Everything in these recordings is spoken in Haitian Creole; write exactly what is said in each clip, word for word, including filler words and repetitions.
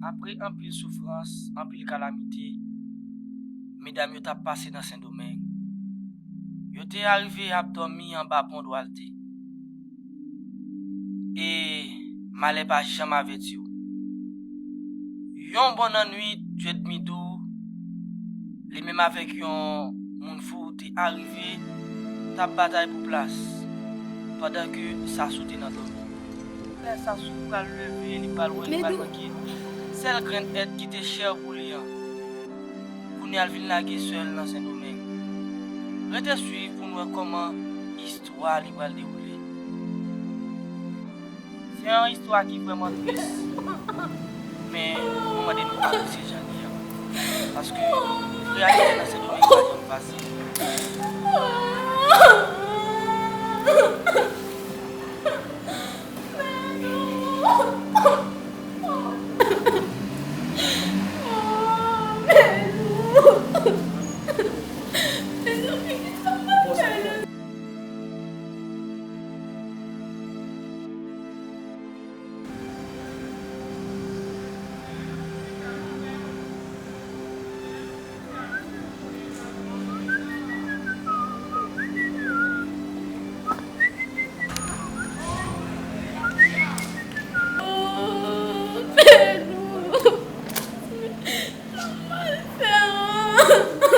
Apre anpil soufrans, anpil kalamite, medam yo t ap pase nan Sendomeng, yo te arive ap dòmi anba pon Dwalte. E malè pa janm avèti w. Yon bon nan nwit, Djedmi Dou, li menm avèk yon moun fou te arive, t ap batay pou plas, pandan ke Sasou te nan dòmi. Lè Sasou pral leve, li pral wè, li pral wè ke sèl grenn èt ki te chè pou li an, kounye a l vin lage sè l nan Sendomeng. Rete swiv pou n wè kòman istwa li pral dewoule. Se yon istwa ki vrèman tris, men mwen mande nou apresye jan li ye. Paske vrè ayisyen nan Sendomeng pa janm fasil.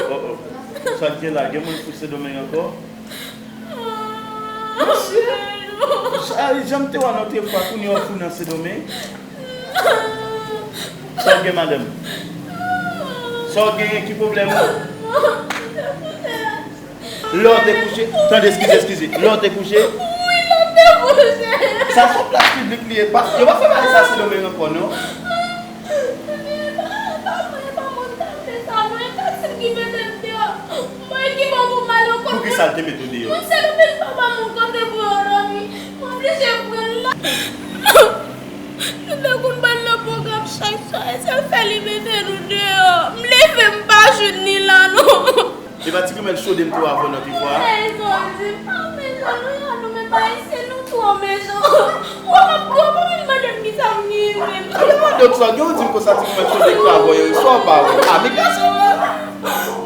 Oh, oh. Sa k gen la? Gen moun fou Sendomeng ankò? Mesye! Sa, jan m te wè l lòt fwa, kounye a w fou nan Sendomeng? Sa w gen, madanm? Sa w genyen? Ki pwoblèm ou? Lè w te kouche, tande, eskize, eskize. Lè w te kouche? Wi, lè w te kouche. Sa se yon plas piblik li ye. Pa, yo pa fè bagay sa Sendomeng ankò, non. Pou ki sa l te mete w deyò? Mwen ki bon pou m ale yon kote. Pou ki sa l te mete w deyò? Mwen se nou menm papa m yon kote pou yo dòmi. Mwen oblije pran l la. Nou te konn ba l nan pwogram chak swa, e se l fè li mete nou deyò. M leve, m pa jwenn li la, non. E pa ti granmèt chode m tou avè w nan ti fwa a? Ey, Zòdi, pa mechan, nou ya, nou menm Ayisyen, nou twò mechan. Ou pa, ou pa menm mande m kisa m genyen menm. Mwen mande w sa, gen w di m konsa ti granmèt chode k pa vòyè, sa w pa wè. A, men gason, wi.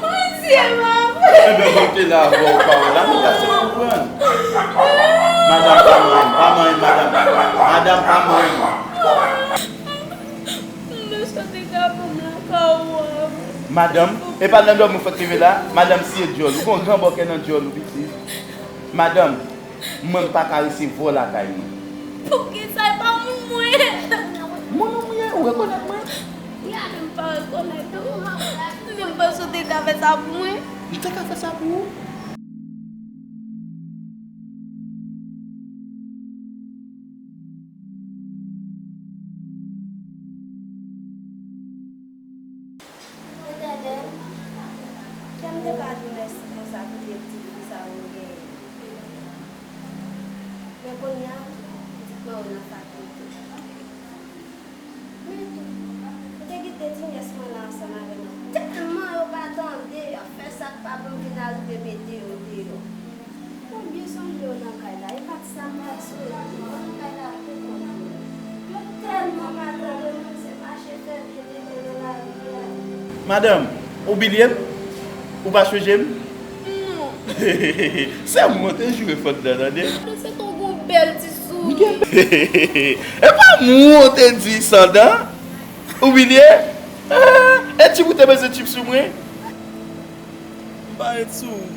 Mwen di, e pa vre. Enben, bon, te la avè w, pa wè. La, men gason konprann. Madanm, pa manyen, pa manyen, madanm. Madanm, pa manyen. M bezwen te ka pou m lakay ou a. Madanm, e pa nan dòmi w fèk rive la? Madanm, siye djòl ou, gon gran bòkè nan djòl ou, pitit. Madanm, mwen m pa ka resevwa w lakay mwen. Poukisa? E pa moun mwen ye? Moun ou m ye? Ou rekonèt mwen? Gade, m pa rekonèt ou. Men m panse w te ka fè sa pou mwen. M te ka fè sa pou ou? Etènèl, kè m te pa di w mèsi konsa pou de ti fi sa yo genyen. Men kounye a, pitit mwen yo nan fakilte. Men tou, ou te kite ti nyès mwen la ansanm avè m. Tèlman yo pa tande, y ap fè sa k pa bon, vin arive mete yo deyò. Mwen byen sonje yo nan kay la, e pa ti sa m pral sonje, yo nan kay la tou konn. Yo tèlman pa tande, mwen se mache fè vye mete nan lari a. Madanm, ou bliye m? Ou pa sonje m? Non. Se mwen te joure fòt dan, tande. Ou se ton gwo bèl ti souri. E pa mwen te di sandan? Ou bliye? Ah, e tchip ou te bezwen tchip sou mwen? M pa ret sou ou.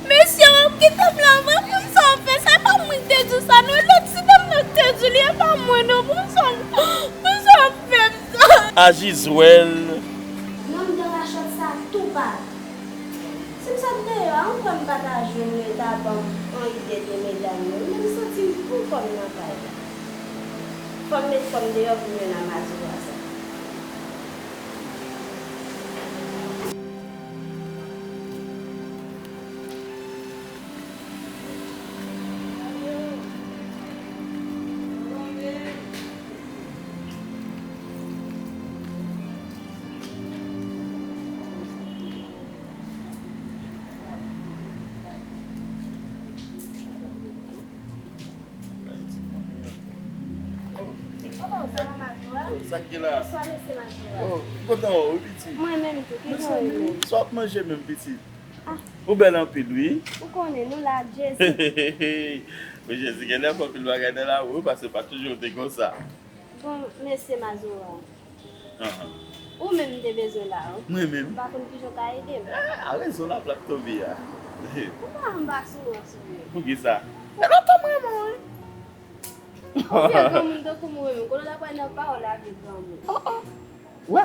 Mesye, w ap kite m la vre, pou sa w fè sa, e pa mwen ki te di w sa, non, e lòt ti dam nan ki te di w li, e pa mwen, non, pou sa, pou sa w ap fè m sa. Ajizwèl. Nonm dan rachòt sa tou pa. Si m sot deyò a, anpwen m pa ta jwenn yo, yo ta ban m yon ide de medam yo, men m santi m pou kò m nan kay la. Fò m met kò m deyò pou m jwenn amazora sa. Sa k gen la? Bonswa, mesye Majora. Oh, m kontan wè w, wi, pitit. Mwen menm tou, kijan w ye menm? Sa w ap manje menm, pitit? Ah. Ou bèl anpil, wi. Ou konnen, nou la, Jezi. Wi, Jezi, genlè fè anpil bagay nan lavi, wi, paske pa toujou te konsa. Bon, mesye Majora. Ahan. Ou menm m te bezwen la, wi. Mwen menm? M pa konn kijan w ka ede m. Ah, a rezon la, plak tonbe a. Ou pa anba sou mwen, sou mwen. Poukisa? E lontan m renmen w, wi. Ou vye granmoun tankou mwen menm, konnen w ap pale nan pawòl avèk granmoun. Oh, oh. Wè,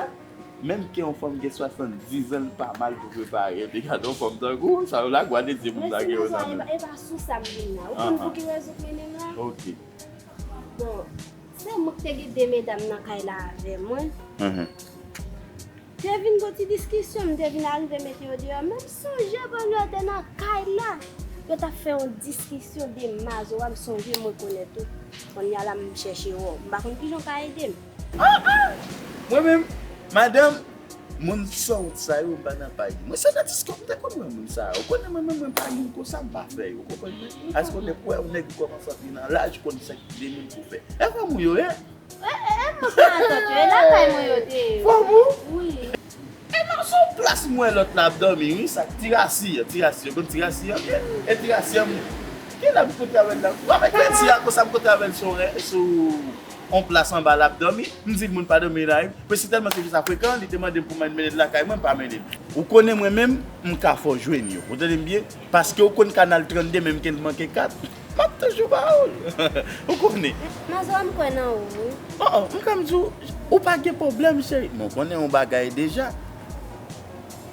menm ke yon fanm gen swasanndizan, li pa mal pou prepare. Epi gade yon fanm tankou w, sa yo la, gade zye moun sa gen yo nan men. E pa sou sa m vin la. Ou konn pou ki rezon k mennen m la? Ok. Bon, se mwen ki te gen de medam nan kay la avè mwen. Mhm. Te vin gon ti diskisyon, m te vin arive mete yo deyò. Men m sonje pandan yo te nan kay la, yo t ap fè yon diskisyon de Mazora, m sonje m rekonèt ou. Kounye a la m chèche wè w. M pa konn kijan w ka ede m. Ah, ah! Mwen menm, madanm, moun sòt sa yo, m pa nan pay. Mwen se nan disko m te konn wè moun sa yo. Ou konnen mwen menm, mwen pa moun konsa, m pa fè yo. Ou konprann mwen? Paske w nèk, wè yon nèg ou kòmanse antre nan laj, konn sa ki de moun pou fè. E fanm ou yo ye? E, e, e, mwen pa atant yo. E lakay mwen yo te ye. Fanm ou? Wi. E nan son plas mwen lòt la ap dòmi, wi, sa k Tirasi an, Tirasi, yo konn Tirasi an byen? E Tirasi an, m gen la m kontre avè l la. Mwen mèt kredi a, konsa m kontre avè l sou, sou yon plas anba l ap dòmi. M di l moun pa dòmi la, wi. Paske tèlman se sa frekan, li te mande m pou mwen mennen l lakay mwen, m pa mennen l. Ou konnen mwen menm, m ka fè w jwenn yo. Ou tande m byen? Paske ou konn kanal trannde, menm ke l manke kat. M ap toujou ba ou l. Ou konnen. Mazora, m kwè nan ou, wi. Oh, oh, m ka m di w, ou pa gen pwoblèm, cheri. Men w konnen yon bagay deja.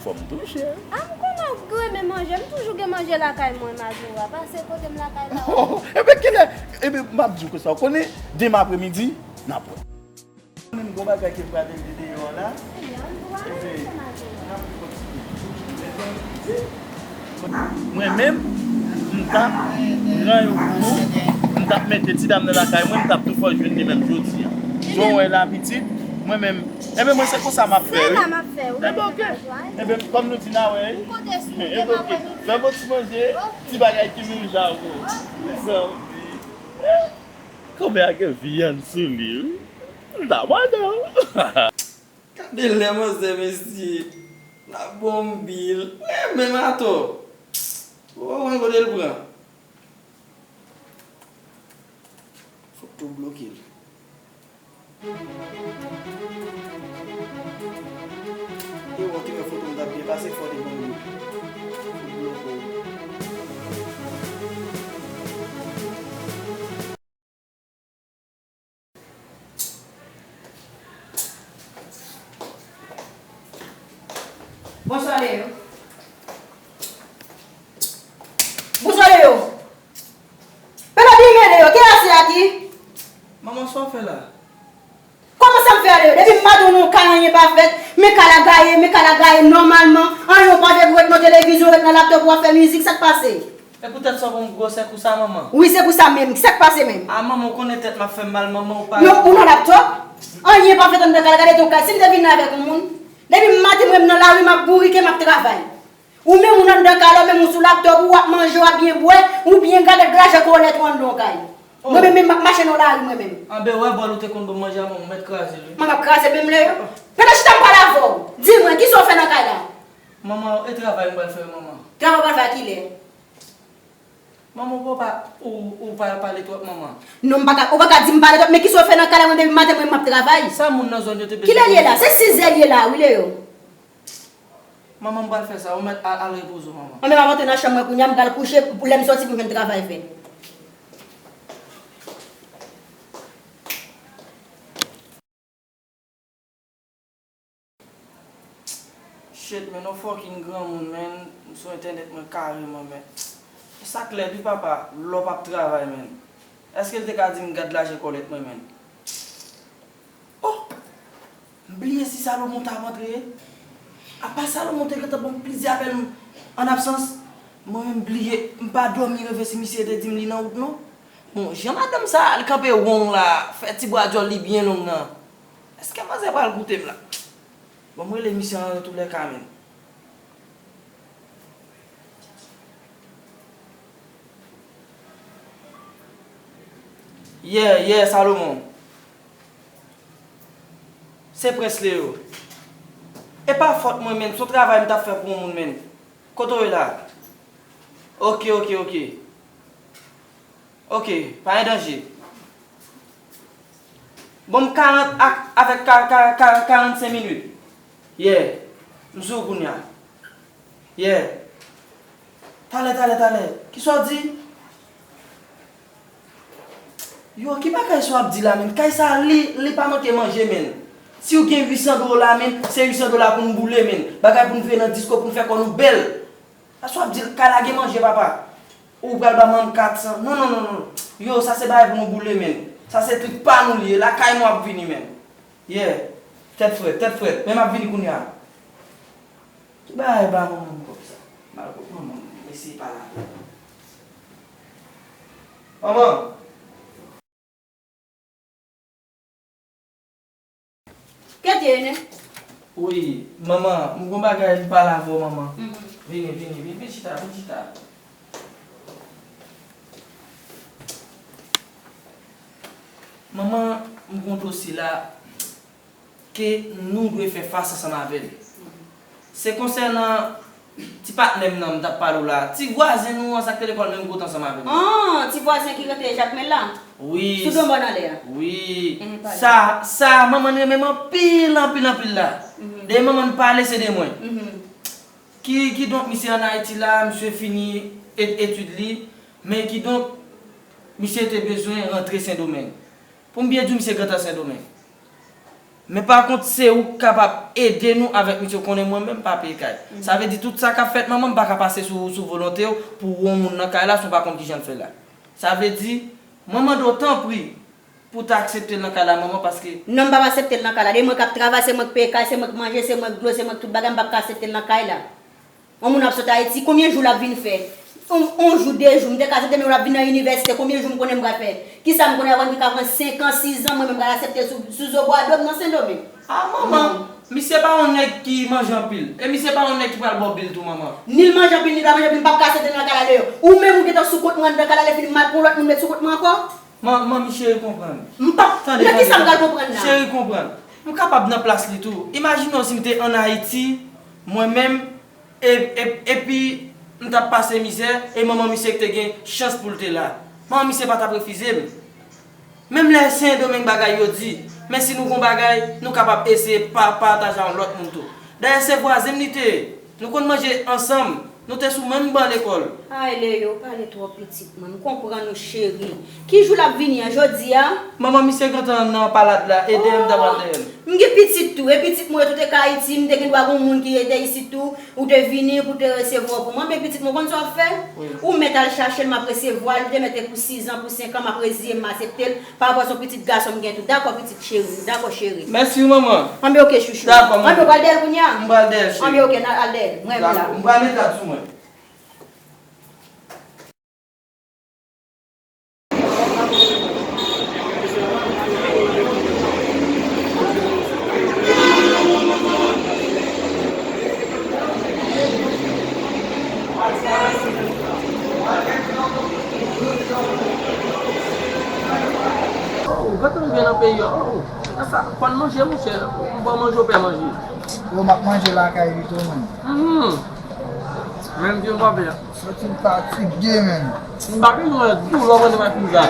Fò m touche. A, m konnen w renmen manje. M toujou gen manje lakay mwen, Mazora. Pase kote m lakay la. Oh, oh, ebyen, kilè? Ebyen, m ap di w konsa. Ou konnen, demen apremidi, n ap wè. Mwen menm, gon bagay ke m pral regle deyò a la. Epi, n ap kontinye. Mwen menm, m t ap pran yon kou, m t ap mete ti dam nan lakay mwen, m t ap tou fè w jwenn li menm jodi a. Jan w wè la, pitit, mwen menm, enben, mwen, se konsa m ap fè, wi. Enben, oke. Enben, kòm nou di n a wè, wi. Enben, oke. Fè bon ti manje, ti bagay ki vin jan ou. Mezanmi. Kòmè a gen vyann sou li, wi. L ta mande w. Gade lè manzè, mesye. L ap ba w bil. Mwen menm atò. Ou pa konn kote l pran. Fòk tou bloke l. E w te wè foto m t ap byen pase, fò w te ban m bil. Fòk bloke w. Bonswa, Leo. Bonswa, Leo. Pè la byen gen, Leo. Ki la se a ki? Manman, sa w fè la? Kòman sa m fè, Leo? Depi m maten w nan kay, anyen pa fèt. Men kay la gaye, men kay la gaye nòmalman. Anyen w pa fè pou w ret nan televizyon, ret nan laptòp ou ap fè mizik, sa k pase? E poutèt sa w ban m gwosè kou sa, manman? Wi, se pou sa menm. Sa k pase menm? A, manman, ou konnen tèt m ap fè m mal, manman, ou pa... Non, ou nan laptòp? Anyen pa fèt anndan kay la, gade ton kay. Si m te vin la avèk yon moun, depi maten mwen m nan lari, m ap bourike, m ap travay. Ou menm ou nan anndan kay la, ou menm ou sou laptòp, ou ap manje, w ap byen bwè, ou byen gade lajan kòlèt ou anndan yon kay. Mwen menm, menm m ap mache nan lari mwen menm. Anben, wè bòl ou te konn ban m manje a, manman, ou mèt kraze l, wi. Manman ap kraze menm lè yo. Pandan chita m pale avè w, di mwen, kisa w fè nan kay la? Manman, e travay m pral fè, manman. Travay w pral fè a kilè? Manman, ou pa, ou, ou pa pale twòp, manman. Non, m pa ka, ou pa ka di m pale twòp, men kisa w fè nan kay la, mwen depi maten mwen m ap travay. Sa moun nan zòn yo te bezwen... Kilè l ye la? Se sizè l ye la, wi, Leo. Manman, m pral fè sa, ou mèt al, al repoze w, manman. Mwen menm ap antre nan chanm mwen kounye a, m pral kouche, pou lè m sòti pou m jwenn travay fè. Shit, man, yon fucking granmoun, man. M sou entènèt mwen kareman, man. E sa k lèd wi, papa, lè w p ap travay, man. Èske l te ka di m gad lajan kòlèt mwen, man? Oh! M bliye si Salomon t ap antre. Apa Salomon te gentan ban m plizyè apèl m, an absans. Mwen menm m bliye, m pa dòmi reve si misye te di m li nan wout non. Bon, jan madanm sa al kanpe wong la, fè ti bwa djòl li byen long nan. Èske manzè pral koute m la? Bon, m rele misye antoulèka menm. Yeah, yeah, Salomon. Se Prince Leo. E pa fòt mwen, menn. Se yon travay m t ap fè pou yon moun, menn. Kote w ye la? Ok, ok, ok. Ok, pa gen danje. Ban m karant ak, avèk ka, ka, ka, karannsenk minit. Yeah. M sou kounya. Yeah. Talè, talè, talè. Kisa w di? Yo, ki bagay sa w ap di la, menn? Kay sa, li, li pa manke manje, menn. Si w gen uit san dola, menn, se uit san dola pou n boule, menn. Bagay pou n vire nan disko, pou n fè kò nou bèl. Sa w ap di, kay la gen manje, papa. Ou pral ban m kat san. Non, non, non, non. Yo, sa se bagay pou nou boule, menn. Sa se trip pa nou li ye. Lakay nou ap vini, menn. Yeah. Tèt frèt, tèt frèt. Men m ap vini kounye a. Ki bagay ba manman m kòb sa? M al kot manman m, m eseye pale avè l. Manman! Kèt ye, Ene? Wi, manman, m gon bagay m pale avè w, manman. Mhm. Vini, vini, vini, vin chita, vin chita. Manman, m gon dosye la ke nou dwe fè fas ansanm avè l. Se konsènan ti patnè m nan m t ap pale w la, ti vwazen nou an sa k te lekòl menm kote ansanm avè m. Ah, ti vwazen ki rete Jakmèl la? Wi. Sou do mòn anlè a? Wi. Sa, sa, manman n renmen m anpil, anpil, anpil la. Dèyè manman n pale, se de mwen. Ki, kidonk, misye ann Ayiti la, misye fini et-, etid li, men kidonk, misye te bezwen rantre Sendomeng. Pou m byen di w, misye gentan Sendomeng. Men pa kont, se ou k kapab ede nou avèk misye, w konnen mwen menm m pa peye kay. Sa vle di tout sa k ap fèt, manman, m pa ka pase sou, sou volonte w pou w yon moun nan kay la, si w pa konn kijan l fè la. Sa vle di, mwen mande w tanpri, pou w ta aksepte l nan kay la, manman, paske. Non, m p ap aksepte l nan kay la. De mwen k ap travay, se mwen k peye kay, se mwen k manje, se mwen k dlo, se mwen k tout bagay, m p ap ka aksepte l nan kay la. Yon moun ap sot Ayiti, konbyen jou l ap vin fè? Yon, yon jou, de jou, m te ka aksepte, men l ap vin nan inivèsite, konbyen jou m konnen m pral fè? Kisa m konnen, avan ki ka pran senk an, sis an, mwen menm m pral aksepte sou, sou zo bwa do m nan Sendomeng. Ah, manman, misye pa yon nèg ki manje anpil. E misye pa yon nèg ki pral ba w bil tou, manman. Ni l manje anpil, ni l pa manje anpil, m p ap ka aksepte l nan kay la deyò. Ou menm ou gentan sou kont mwen anndan kay la, lè fini m al pran lòt moun met sou kont mwen ankò? Man, manmi, cheri, konprann. M p ap. Tande, nan ki sa m pral konprann la? Cheri, konprann. M kapab nan plas li tou. Imajine w si m te ann Ayiti, mwen menm, e, e, epi m t ap pase mizè, e manman misye ki te gen chans pou l te la. Manman misye pa t ap refize m. Menm lè Sendomeng bagay yo di, men si nou gon bagay, nou kapab eseye pa, pataje a yon lòt moun tou. Dayè, se vwazen m li te ye. Nou konn manje ansanm. Nou te sou menm ban lekòl. Ay, Leo, pale twòp pitit mwen. M konprann ou, cheri. Ki jou l ap vini an, jodi a? Manman, misye gentan nan palad la, e dèyè m t ap al dèyè l. M gen pitit tou, e pitit mwen yo tout te ka Ayiti, m te gen dwa gon moun ki te isit tou, ou te vini pou te resevwa w pou mwen, men pitit mwen, ou konn sa w ap fè? Ou mèt al chache l, m ap resevwa l, ou te mèt pou sis an, pou senk an, m ap reziye m, m aksepte l, pa rapò se yon pitit gason m gen tou. Dakò, pitit cheri m, dakò, cheri. Mèsi wi, manman. Anben, oke, chouchou. Dakò, manman. Anben, ou pral dèyè l kounye a? M pral dèyè l, cheri. Anben, oke, n al dèyè l. Mwen menm la. Dakò, m pral met gad sou mwen. Oh, gade m vin nan peyi a. Oh, sa, fò n manje, monchè. M ba w manje, w pè manje. Yo, m ap manje lakay li tou, menm. Hmm. Menm jan w ap fè a. Soti fatige, menm. M pa bezwen wè doulè w pran nan machin sa.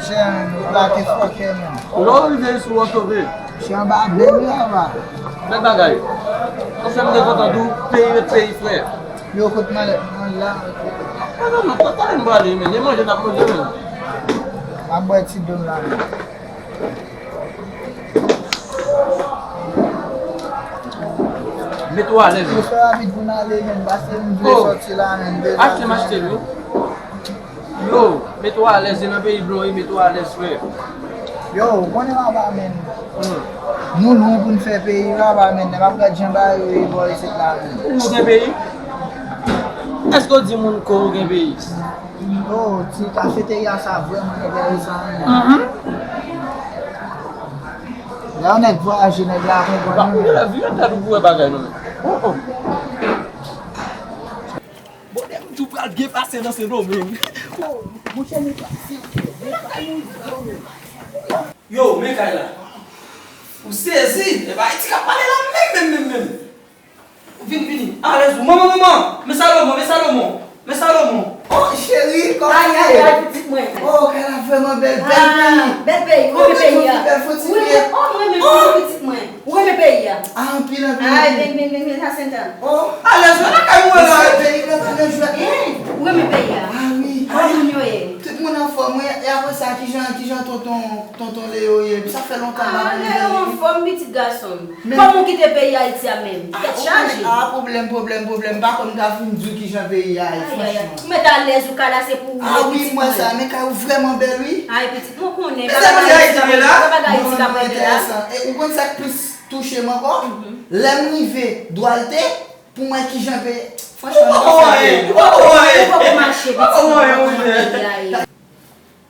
Chè, menm, ou plake fòkè, menm. Lè w rive isit, w sove. Chè, anba bèl lava. Bèl bagay. Monchè, m te kontan tou, peyi ret peyi, frè. Yo, kot malèt mwen la? Papa, non, pa, pa, m prale, men. E manje n ap manje, men. M ap bwè ti dlo m la, men. Mete w alèz. Yo, fè rapid pou n ale, men. Paske m vle sòti la, men. M bezwen achte, m achte l, wi. Yo, mete w alèz, se nan peyi blan w ye, mete w alèz, frè. Yo, ou konnen laba, men. Hmm. Nou lwen pou n fè peyi laba, men. Lè m ap gad jan bagay yo ye bò isit la, men. Ou gen peyi? Èske w di moun ke w gen peyi? Oh, ti kafeterya sa vrèman enteresan, men. Mhm. Lè yon nèg vwayaje, nèg la konprann, men. Ou gen lè vire tèt ou pou wè bagay, non, men. Oh, oh. Bonè m di w pral byen pase nan Sendomeng. Oh, monchè, nou pase, monchè. Yo, men kay la. Ou Sezi, e pa Ayiti k ap pale la menm, menm, menm, menm. Vini, vini. Alèz ou. Manman, manman. Men Salomon, men Salomon. Men Salomon. Oh, cheri, kòman w ye? Ay, ay, ay, pitit mwen. Oh, kay la vrèman bèl, bèl peyi. Ah, bèl peyi, ou renmen peyi a? Ou renmen, oh, mwen renmen peyi, pitit mwen. Ou renmen peyi a? Ah, anpil, anpil, anpil. Ay, ben, ben, ben, ben, sa sentan. Oh. Alèz ou, lakay ou la. Peyi la, alèz ou. Hein, ou renmen peyi a? Ah, wi. Kòman moun yo ye? Tout moun anfòm, wi. E apre sa, kijan, kijan tonton, tonton Leo ye? Sa fè lontan m pa konn nouvèl li. Ah, Leo anfòm, pitit gason m. Kòman w kite peyi Ayiti a menm? Tèt chaje. Ah, pwoblèm, pwoblèm, pwoblèm. Pa konn ta vin di w kijan peyi a ye, franchman. Ou mèt alèz, ou kay la se pou ou, pitit mwen. Ah wi, m wè sa, men kay ou vrèman bèl, wi. Ay, pitit mwen, konnen. Men sa bagay Ayiti k ap regle la. Bagay Ayiti k ap regle la. Non, non, enteresan. E ou konn sa k plis touche m ankò? Lè m rive Dwalte, pou m wè kijan peyi, franchman, m pa sa vle. Ou poko mache, pitit mwen, ou poko mache.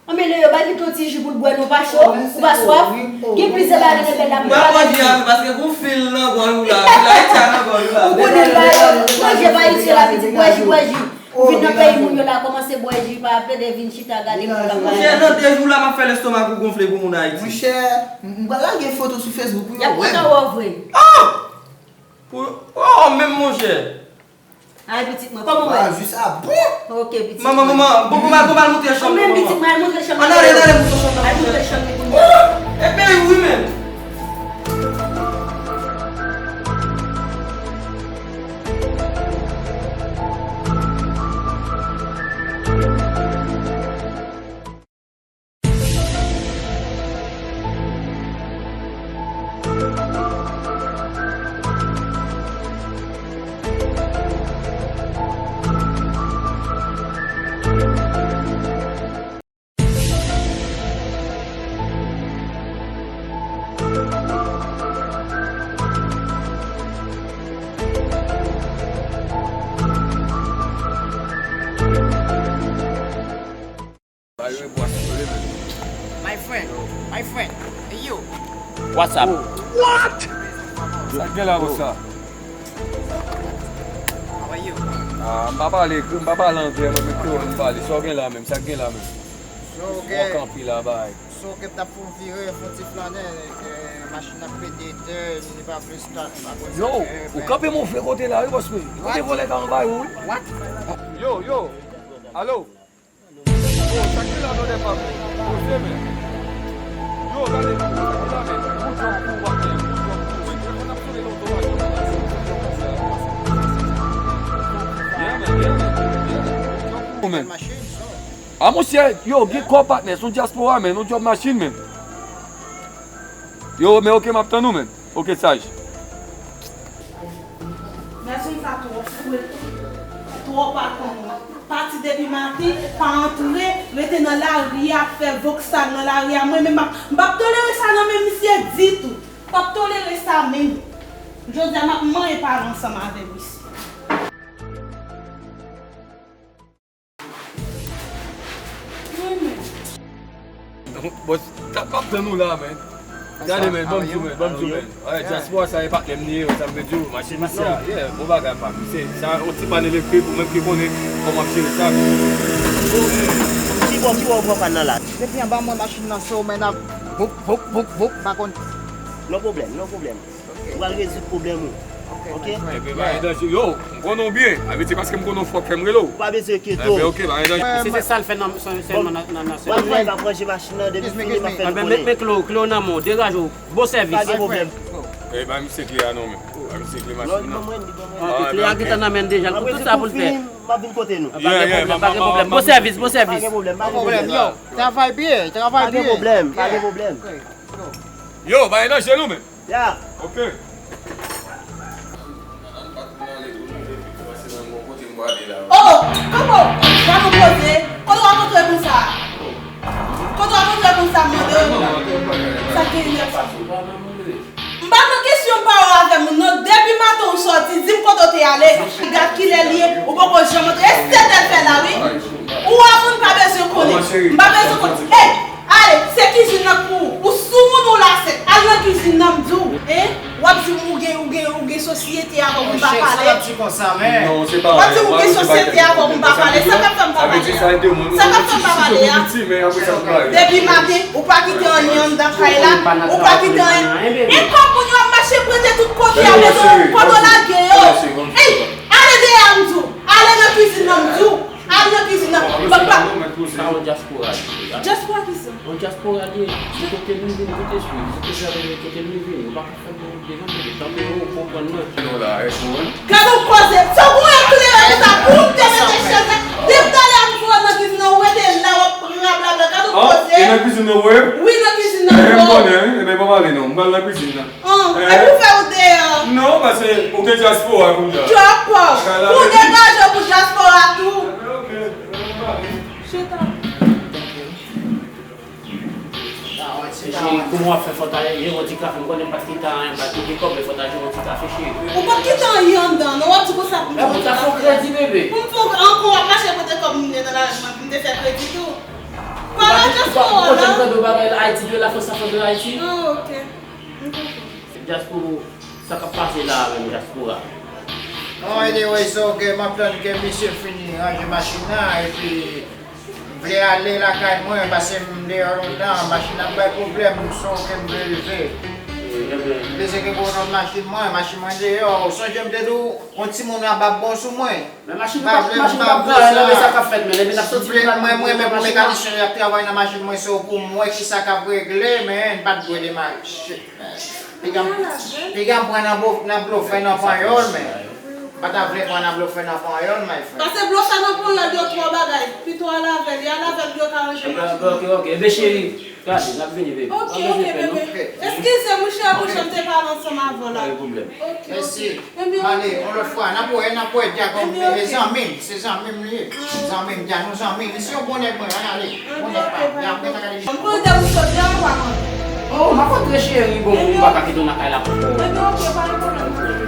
Anben, Leo, ba Vito yon ti ji pou l bwè, non, ou pa cho, ou pa swaf. Gen plizyè bagay nan bèl la pou w pa gade. Paske gon fil nan gòj ou la, fil Ayiti a nan gòj ou la. Ou konnen bagay yo, manje pa Ayiti la, pitit, bwè ji, bwè ji. Ou vin nan peyi moun yo la, kòmanse bwè ji, pa plede vin chita gade moun k ap pale. Monchè, nan de jou la, m ap fè lestomak ou gonfle pou moun Ayiti. Monchè, m, m pral lage foto sou Facebook pou yo wè m. Y ap kontan wè w vre. Ah! Pou, oh, menm monchè. Ay, pitit mwen, kòman w ye? Ah, jis a bon. Ok, pitit mwen. Manman, manman, bon, bon, bon, al montre chanm nan, manman. Menm pitit mwen, al montre chanm nan. Ann ale, ann ale, montre chanm nan. Al montre chanm nan pou mwen. Oh! E peyi wi menm. My friend, my friend, hey yo. What's up? What? Sa k gen la konsa? How are you? Ah, m pa pale, m pa pale anglè, mwen, men kreyòl m pale. Sa w gen la menm? Sa k gen la menm? So, ok. Mwen kanpe la, bay. So, ok, m t ap fè yon vire, fè yon ti flannen, ke machin nan pete tè, li pa vle start, pa konn sa. Yo, ou kanpe move kote la, wi, bòs mwen. Kote vòlè ta anvayi ou, wi. What? Yo, yo. Alo. Oh, sa k gen la, brother pa m? Poze, men. Yo, gade, sa k gen la, men? Good job pou ou, men. Good job pou ou, men. Telefòn ap sone lontan, w a jwenn. Yeah, man, yeah, man, yeah. Good job pou ou, men. Ah, monchè, yo, gen kòb, patnè, se yon dyaspora, men, yon djòb machin, men. Yo, men oke, m ap tann ou, men. Oke, saj. Gason sa twò fou, twò pa konn. Pati depi maten, pa antre, rete nan lari a, ap fè voksal nan lari a. Mwen menm, m p ap, m p ap tolere sa nan men misye ditou. M p ap tolere sa menm. Jodi a, m ap manyen pale ansanm avè misye. Bòs, m ap tann ou la, men. Gade, men, ban m di w, men, ban m di w, men. Ay, dyaspora sa, e patnè m li ye, sa m vle di w, machin misye a, yeah, bon bagay, pa. Misye, sa, yon ti pann elektrik, ou menm ki konnen kòman ap jere sa. Ki bò, ki bò ou pran pann nan la? Depi anba mwen machin nan so, men ap voup, voup, voup, voup, pa konn. No pwoblèm, no pwoblèm. Ou pral rezoud pwoblèm ou. Ok? Ebyen, pa gen danje. Yo, m konnen w byen. Sa vle di paske m konnen w fò k fè m rele w. Ou pa bezwen enkyete w. Ebyen, ok, pa gen danje. Si se sa l fè nan, sèlman nan, nan, nan sèl. Mwen, mwen k ap ranje machin nan, depi fini, m ap fè l konnen. Ebyen, met, met klo, klo nan men w, degaje w. Bon sèvis. Pa gen pwoblèm. Ey, ba misye kle a non, men. Ba misye kle machin nan. Kle a gentan nan men l deja, l konn tout sa pou l fè. M ap vin kote nou. Pa gen pwoblèm, pa gen pwoblèm. Bon sèvis, bon sèvis. Pa gen pwoblèm, pa gen pwoblèm. Yo, travay byen, travay byen. Pa gen pwoblèm, pa gen pwoblèm. Yo, ba e nan je nou, men. Ya. Ok. Oh, Kobo, sa nou poze. Kote w ap antre konsa? Kote w ap antre konsa, m mande w? Sa k genyen? M pa nan kesyon pawòl avè moun, non. Depi maten ou sòti, di m kote w te ale. Gad kilè l ye, ou poko janm antre. E sèt è l fè la, wi. Ou wè moun pa bezwen konnen. M pa bezwen konnen. Ey! Ale, se kizin nan k pou ou. Ou sou moun ou la sèt. Al nan kizin nan, m di w. Hein? W ap di m ou gen, ou gen, ou gen sosyete avè w, ou pa pale. W ap di m ou gen sosyete avè w, ou pa pale. Sa k ap fè m pa pale a? Sa k ap fè m pa pale a? Depi maten, ou pa kite anyen anndan kay la, ou pa kite anyen. E kòb Ki a bezwen kote w lage yo. Ey, ale deyò a m di w. Ale nan kwizin nan m di w. Ale nan kwizin nan. Papa. Sa yon dyaspora li ye. Dyaspora kisa? Yon dyaspora li ye. Se kote nou vin, kote swiv, kote travay, kote nou vin. Ou pa ka fè nou devan, devan. Tanpri, ou konprann mwen. Nou la, e pou mwen. Gade yon koze. Sa w gen yon kleren konsa pou w te mete chèz la. Depi talè a m voye w nan kwizin nan, ou rete la, w ap rablabla. Gade yon koze. E nan kwizin nan, wi? Wi, nan kwizin nan. E m konnen, wi. E ben, pa pale non. M pral nan kwizin nan. An, e pou fè ou deyò. Non, paske ou gen dyaspora kounye a. Dyaspora. Pou degaje w pou dyaspora tou. Chita. Cheri, kòman w ap fè fò ta jere yon ti kafe? M konnen m pa t kite anyen, m pa t kite kòb, men fò ta jere yon ti kafe, cheri. Ou pa t kite anyen anndan, non, w ap di konsa pou m fè yon ti kafe. Pou m fè ankò, w ap mache pote kòb moun nan lari, mwen, pou m te fè kredi tou. Pale dyaspora la. Ou pa t tande bagay la, Ayiti de la Frans, la Frans de Ayiti? Ah, ok. M konprann. Dyaspora, sa k ap pase la a menm, dyaspora? Non, anyway, so ke m ap tann ke misye fini ranje machin nan, epi m vle ale lakay mwen, paske m deyò lontan, machin nan ap bay pwoblèm, so ke m vle rive. M bezwen ke pou yon machin mwen, machin mwen deyò. Ou sonje m te di w, yon timoun ap ap bon sou mwen. Men machin nan pa, machin nan pa pran anyen nan, men sa k ap fèt, men lè n ap soti pou n al mwen, mwen menm pou mekanisyen y ap travay nan machin mwen, se pou m wè kisa k ap regle, men n pa t dwe demare. Shit, man. Piga m, piga m pran nan bo-, nan blofè nan panyòl, men. M pa ta vle pran nan blofè nan panyòl, my friend. Pase blofè nan panyòl, yo twò bagay. Pito al avè l, y al avè l, yo ka ranje machin nan. Ok, ok. Ebyen, cheri, gade, n ap vini, baby. Ok, ok, bebe. Eskize m, wi, cheri, monchè, m te pale ansanm avè w la. Pa gen pwoblèm. Ok, ok. Mèsi. Ebyen, ale, ok. Yon lòt fwa, n ap wè, n ap wè, Dyak, e zanmi m, se zanmi m li ye. Zanmi m, Dyak, nou zanmi. Li se yon bon nèg mwen, ann ale. Bon nèg pa m. Dyak, mwen ta gade misye. M konnen w sot deyò, ou pa konn. Oh, m ap antre, cheri, bon, m pa ka kite w nan kay la pou ou. Ebyen, ok, pa gen pwoblèm.